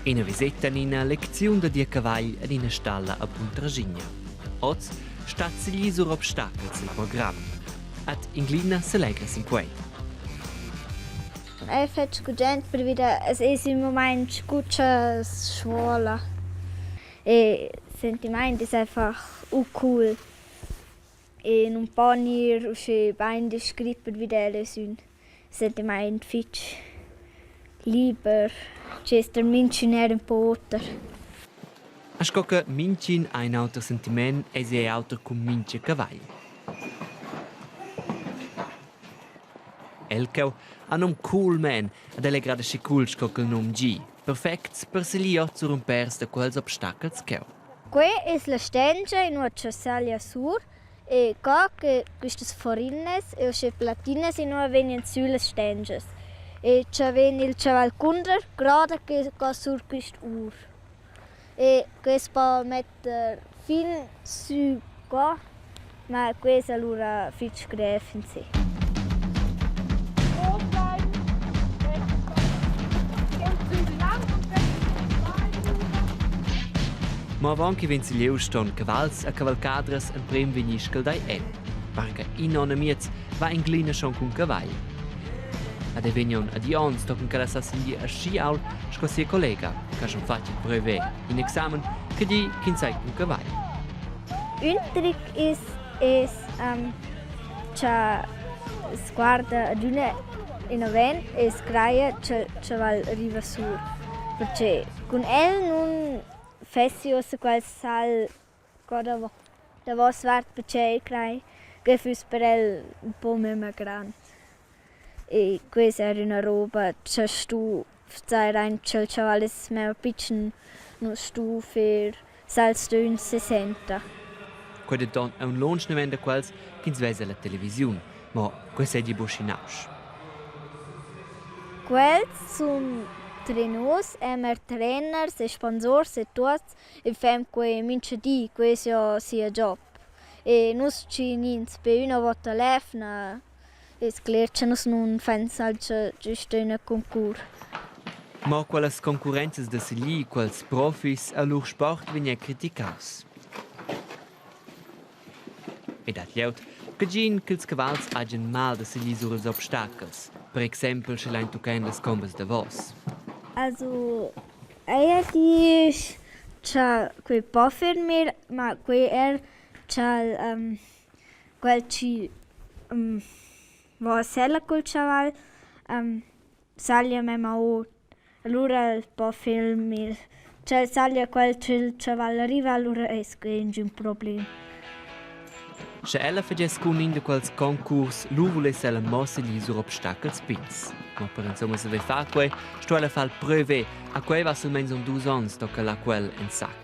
Ina viseta en ina lecziun da dir cavagl en ina stalla a Puntraschigna. Oz stat sigl sur obstachels il program. Ad Inglina selegra sin quei. Eu fetsch gugent pervi da es es ün mumaint scu cha scuola e sentimaint es einfach u cool e nun po gnir uschè bain descrit pervi d'el es ün sentimaint fich liber, chi es tar minchün eir ün po oter. Sco che mintgin ha in auter sentiment eisi ei auter cun mintga cavagl. El cheu ha num Coolman ed el ei grad aschi cool sco ch'el num gi. Perfects per seglier sur un pèrs da quels obstachels cheu. Quei es la stengia inua cha saglia sur e co che quistas forinas e uschè plattinas inua vegnan sü las stengias e cha vegn il chaval cundrer grada che co sur quist ur. E quest po metter fin sü qua, ma quest alura fich grev in se. Mo avon che vegn sigliu ston cavals e cavalcadras emprem vegnir scaldai en. Varga in onn e miez va Inglina schon cun cavagl. Ad ei vegnan ad onns tochen ch'ella sa siglir aschi ault sco sia collega che ha schon fatg il brevet, in examen che di ch'ins sai cun cavagl. Ün tric es es cha sguarda adüna inavant e scraja cha chaval riva sur, perche cun el nun fessi uossa quel sal Co davosvart perche crai che füss per el ün po memma grand. E questa era üna roba cha stu vzar aint cha'l chaval es memma pitschen, nu stu fer salts d'ün sesenta. Quei denton aunc lunsch naven da quels ch'ins vesa alla televisiun, mo quei seigi buc schi nausch. Quels sun trenus, emer treners e sponsurs e tuots e fem quei mincha di, quei es jo sia job. E nus chi gnins be üna vota l'eivna, es cler cha nus nun fain salcha güsta üna concours. Mo quellas concurrenzas da siglir, quels profis e lur sport vegnan criticaus. E dat glieud che gin ch'ils cavals hagian mal da siglir sur ils obstachels, per exempel sche lain tuccar en las combas davos. Also Eir disch cha quei po fermer, ma quei eir cha'l quel chi vo a sella cul chaval saglia memma ot. Alura el po fermer. Sch'el saglia quel ch'il chaval riva, alura es que ingün problem. Sche ella fagess cun in da quels concours, lu vuless ella mo seglir sur obstachels pigns. Ma per insomma saver far quei, sto ella far il brevet. A quei va silmeins on dus onns tocca la quel en sac.